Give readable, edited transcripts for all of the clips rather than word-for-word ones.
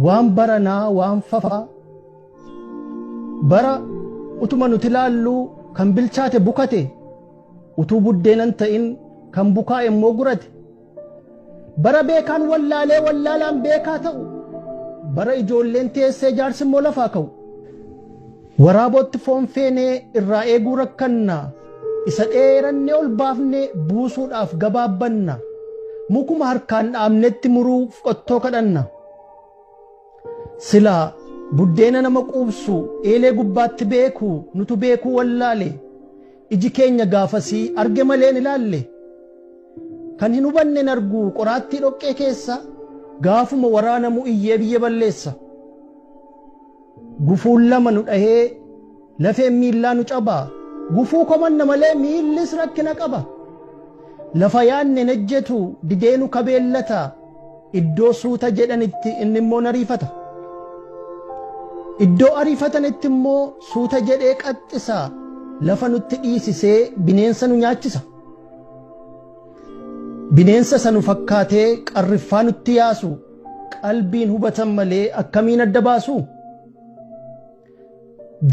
Waan baranaa waan fafaa bara utuma nuti ilaalluu kan bilchaate bukate, utuu buddeenan ta'in kan bukaa'e immoo gurate. Bara beekaan wallaalee wallaalaan beekaa ta'u, bara ijoolleen teessee jaarsi immoo lafaa ka'u. Waraabootti foon feenee irraa eeguu rakkanna, isa dheerannee ol baafnee buusuudhaaf gabaabbanna. Mukuma harkaan dhaabnetti muruuf qottoo kadhanna. Silaa buddeena nama quubsu eelee gubbaatti beeku nutu beekuu wallaale. Iji keenya gaafasii arge malee hin ilaalle. Kan hin hubanne hin argu qoraattii dhoqqee keessa, gaafuma waraanamu iyyee biyya balleessa. Gufuun lama nu dhahee lafeen miillaa nu cabaa, gufuu komanna malee miillis rakkina qaba. Lafa yaadne hin ejjetu didee nu kabeellata, iddoo suuta jedhanitti inni immoo nariifata. Iddoo ariifatanitti immoo suuta jedhee qaxxisa, lafa nutti dhiisisee bineensa nu nyaachisa. Bineensa isa nu fakkaatee qarriffaa nutti yaasu qalbiin hubatan malee akkamiin adda baasu?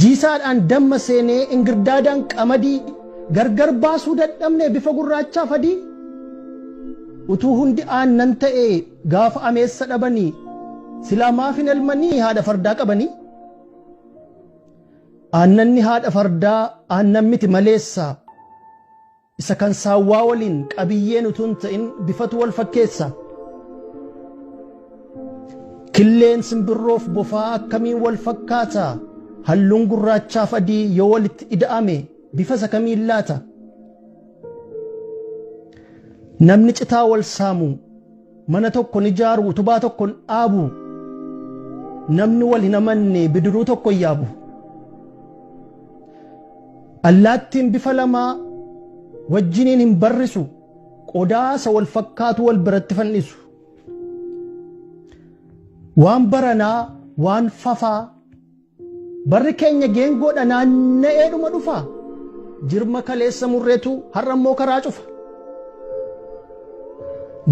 Jiisaadhaan damma seenee ingirdaadaan qamadii gargar baasuu dadhabne bifa gurraachaaf adii. Utuu hundi aannan ta'ee gaafa ameessa dhabanii silaa maaf hin elmanii haadha fardaa qabanii? Aannanni haadha fardaa aannan miti maleessa. Isa kan saawwaa waliin qabiyyeen utuu hin ta'in bifatu wal fakkeessa. Killeen simbirroof bofaa akkamiin wal fakkaata? Halluun gurraachaaf adii yoo walitti ida'ame bifa isa kamiin laata? Namni citaa wal saamu mana tokko hin ijaaru, utubaa tokko hin dhaabu. Namni wal hin amanne bidiruu tokko hin yaabu. Allaattiin bifa lamaa wajjiniin hin barrisu, qodaa isa wal fakkaatu wal biratti fannisu. Waan baranaa waan fafaa barri keenya geengoodha naanna'eedhuma dhufa. Jirma kaleessa murreetu har'a immoo karaa cufa.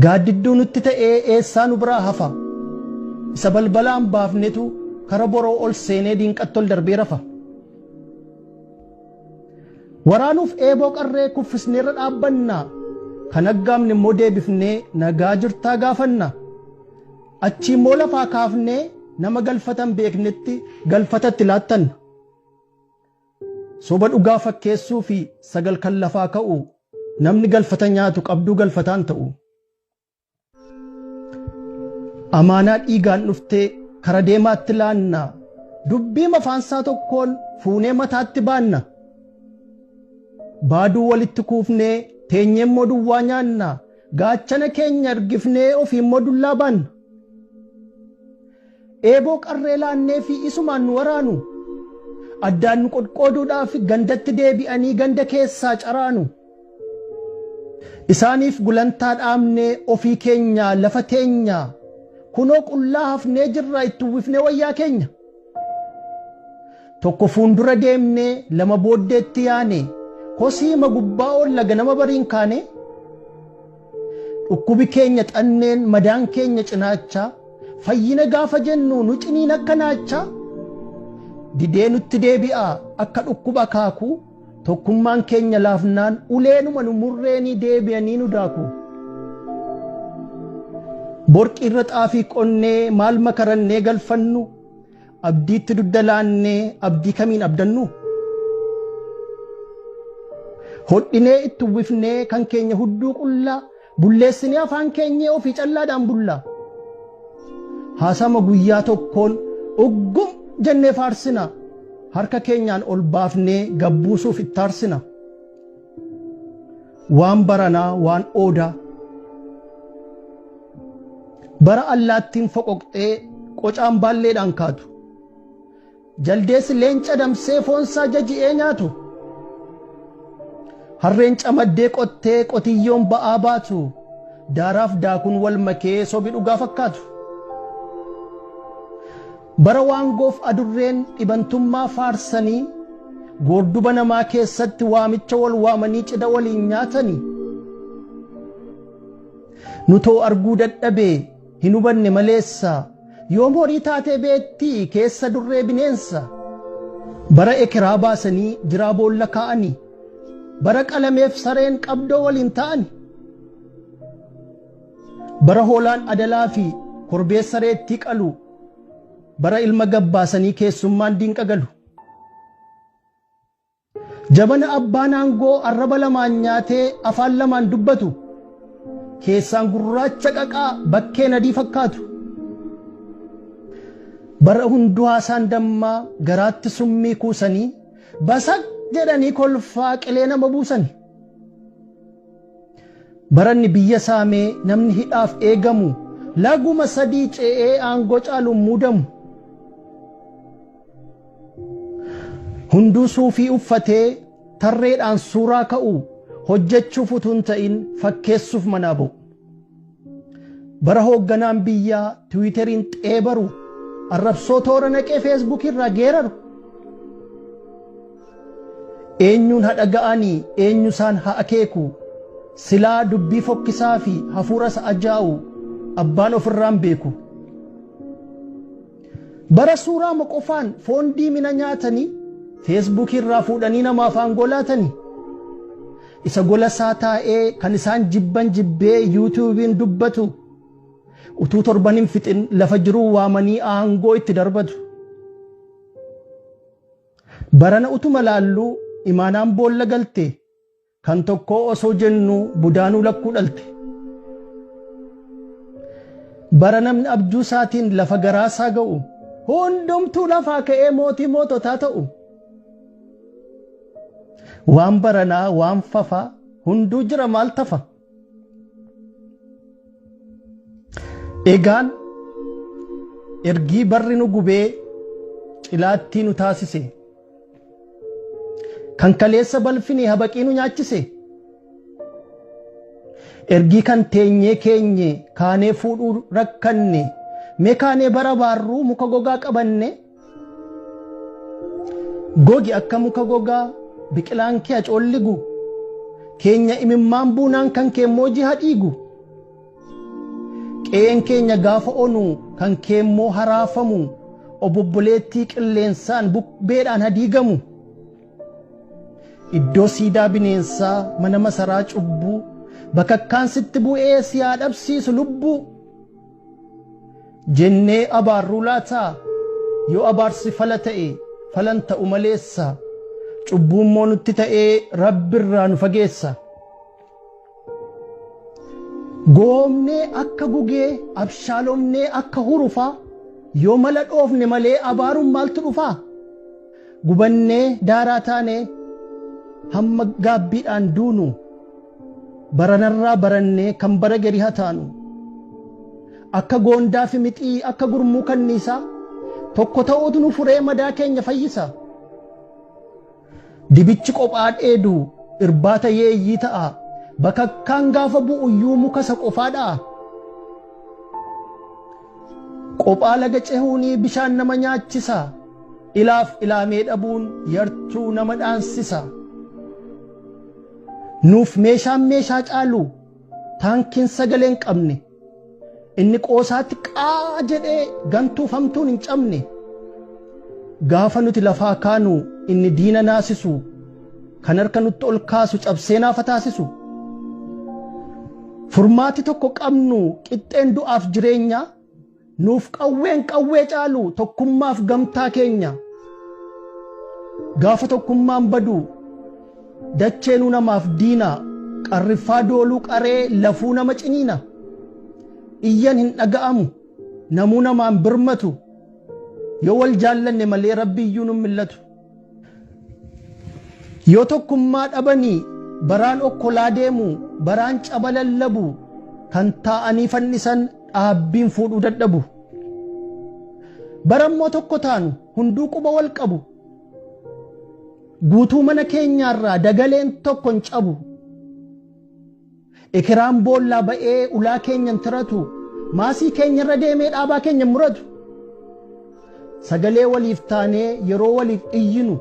Gaaddidduu nutti ta'ee eessaa nu biraa hafa. Isa balbalaan baafnetu kara boroo ol seenee diinqatti ol darbee rafa. Waraanuuf eeboo qarree kuffisneerra dhaabbanna. Kan aggaamne immoo deebifnee nagaa jirtaa gaafanna. Achii immoo lafaa kaafnee nama galfatan beeknetti galfatatti laattanna. Soba dhugaa fakkeessuu fi sagal kan lafaa ka'u, namni galfata nyaatu qabduu galfataan ta'u. Amaanaa dhiigaan dhuftee kara deemaatti laanna, dubbii mafaansaa tokkoon fuunee mataatti baanna. Baaduu walitti kuufnee teenyee immoo duwwaa nyaanna, gaachana keenya ergifnee ofii immoo dullaa baanna. Eeboo qarree laannee fi isumaan nu waraanu. Addaan nu qoqqooduudhaaf gandatti deebi'anii ganda keessaa caraanu. Isaaniif gulantaa dhaabnee ofii keenya lafa teenya. Kunoo qullaa hafnee jirra itti uwwifnee wayyaa keenya. Tokko fuundura deemnee lama booddeetti yaane, kosiima gubbaa oolla ganama bariin kaane. Dhukkubi keenya xanneen madaan keenya cinaacha, fayyina gaafa jennu nu ciniin akka naacha. Didee nutti deebi'a akka dhukkuba akaakuu, tokkummaan keenya laafnaan uleenuma nu murreenii deebi'anii nu daaku. Borqiirra xaafii qonnee maal makarannee galfannu, abdiitti dugda laannee abdii kamiin abdannu? Hodhinee itti uwwifnee kan keenya hudduu qullaa, bulleessinee afaan keenyee ofii callaadhaan bullaa. Haasama guyyaa tokkoon uggum jennee faarsina, harka keenyaan ol baafnee gabbuusuuf itti aarsina. Waan baranaa waan oodaa. Bara allaattiin foqoqxee qocaan baalleedhaan kaatu. Jaldeessi leenca damsee foonsaa jaji'ee nyaatu. Harreen camaddee qottee qotiyyoon ba'aa baatu. Daaraaf daakuun wal makee sobi dhugaa fakkaatu. Bara waangoof adurreen dhibantummaa faarsanii, goorduba namaa keessatti waamicha wal waamanii cidha waliin nyaatanii. Nutoo arguu dadhabe hin hubanne maleessa, Yoom horii taatee beettii keessa durree bineensa. Bara ekeraa baasanii jiraa boolla kaa'anii. Bara qalameef sareen qabdoo waliin ta'ani. Bara hoolaan adalaa fi korbeessa reettii qalu. Bara ilma gabbaasanii keessummaan diinqa galu. Jabana abbaan aangoo arraba lamaan nyaatee afaan lamaan dubbatu. Keessaan gurraacha qaqaa bakkeen adii fakkaatu. Bara hunduu haasaan dammaa garaatti summii kuusanii basaq jedhanii kolfaa qilee nama buusani. Baranni biyya saamee namni hidhaaf eegamu laguma sadii ce'ee aangoo caaluun muudamu. Hunduu suufii uffatee tarreedhaan suuraa ka'u hojjechuuf utuu hin ta'in fakkeessuuf manaa ba'u. Bara hoogganaan biyyaa tiwiiteriin xeebaru arrabsoo toora naqee feesbuukii irraa geeraru. Eenyuun haa dhaga'anii eenyu isaan haa akeeku silaa dubbii fokkisaa fi hafuura isa ajaa'u abbaan ofirraan beeku. Bara suuraa qofaan foon diimina nyaatanii feesbuukii irraa fuudhanii namaaf aangoo laatanii. Isa gola isaa taa'ee kan isaan jibban jibbee yuutuubiin dubbatu utuu torban hin fixin lafa jiruu waamanii aangoo itti darbatu. Barana utuma laalluu imaanaan boolla galte kan tokkoo osoo jennu budaanuu lakkuu dhalte. Bara namni abjuu isaatiin lafa garaasaa ga'u hundumtuu lafaa ka'ee mootii moototaa ta'u. Waan baranaa waan fafaa hunduu jira maal tafa. Egaan ergii barri nu gubee cilaattii nu taasise. Kan kaleessa balfine habaqii nu nyaachise. Ergii kan teenyee keenye kaanee fuudhuu rakkanne mee kaanee bara baarruu muka gogaa qabanne. Gogi akka muka gogaa biqilaan kee acoolligu keenya imimmaan buunaan kan keemmoo jiha dhiigu. Qe'een keenya gaafa onu kan keemmoo haraafamu obobboleettii qilleensaan bubbeedhaan hadiigamu. Iddoo siidaa bineensaa mana masaraa cubbuu bakakkaan sitti bu'ee si haa dhabsiisu lubbuu. Jennee abaarruu laataa yoo abaarsi fala ta'e falan ta'u maleessa cubbuun nutti ta'ee rabbirraa nu fageessa. Goomnee akka gugee abshaalomnee akka hurufaa yoo mala dhoofne malee abaaruun maaltu dhufaa? Gubannee daaraa taanee hamma gaabbiidhaan duunu baranarraa barannee kan bara gadi haa taanu. Akka goondaa fi mixii akka gurmuu kanniisaa tokko ta'uutu nu furee madaa keenya fayyisa. Dibichi qophaa dheedu irbaata yeeyyii ta'a. Bakakkaan gaafa bu'uyyuu muka isa qofaa dha'a. Qophaa laga cehuunii bishaan nama nyaachisa. Ilaaf ilaamee dhabuun yartuu nama dhaansisa. Nuuf meeshaan meeshaa caalu taankiin sagalee hin qabne. Inni qoosaatti qaa jedhee gantuuf hamtuun hin cabne. Gaafa nuti lafaa kaanu inni diina naasisu kan harka nutti ol kaasu cabsee naafa taasisu. Furmaati tokko qabnu qixxeen du'aaf jireenya nuuf qawween qawwee caalu tokkummaaf gamtaa keenya. Gaafa tokkummaan badu dacheenuu namaaf diina qarriffaa dooluu qaree lafuu nama ciniina. Iyyan hin dhaga'amu namuu namaan birmatu yoo wal jaallanne malee rabbiyyuu nu millatu. Yoo tokkummaa dhabanii baraan okkolaa deemu baraan caba lallabu kan taa'anii fannisan dhaabbiin fuudhuu dadhabu. Barammoo tokko taanu hunduu quba wal qabu. Guutuu mana keenyaarraa dagaleen tokko hin cabu. Ekiraan boollaa ba'ee ulaa keenya hin tiratu. Maasii keenyarra deemee dhaabaa keenya hin muratu. Sagalee waliif taanee yeroo waliif iyyinu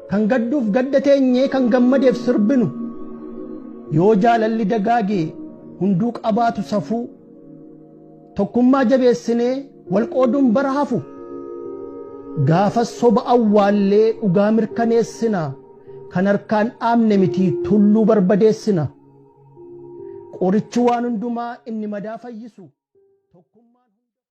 kan gadduuf gadda teenyee kan gammadeef sirbinu. Yoo jaalalli dagaage hunduu qabaatu safuu. Tokkummaa jabeessinee Wal qooduun bara hafu. Gaafas soba awwaallee dhugaa mirkaneessina. Kan harkaan dhaabne miti tulluu barbadeessina. Qorichi waan hundumaa inni madaa fayyisu.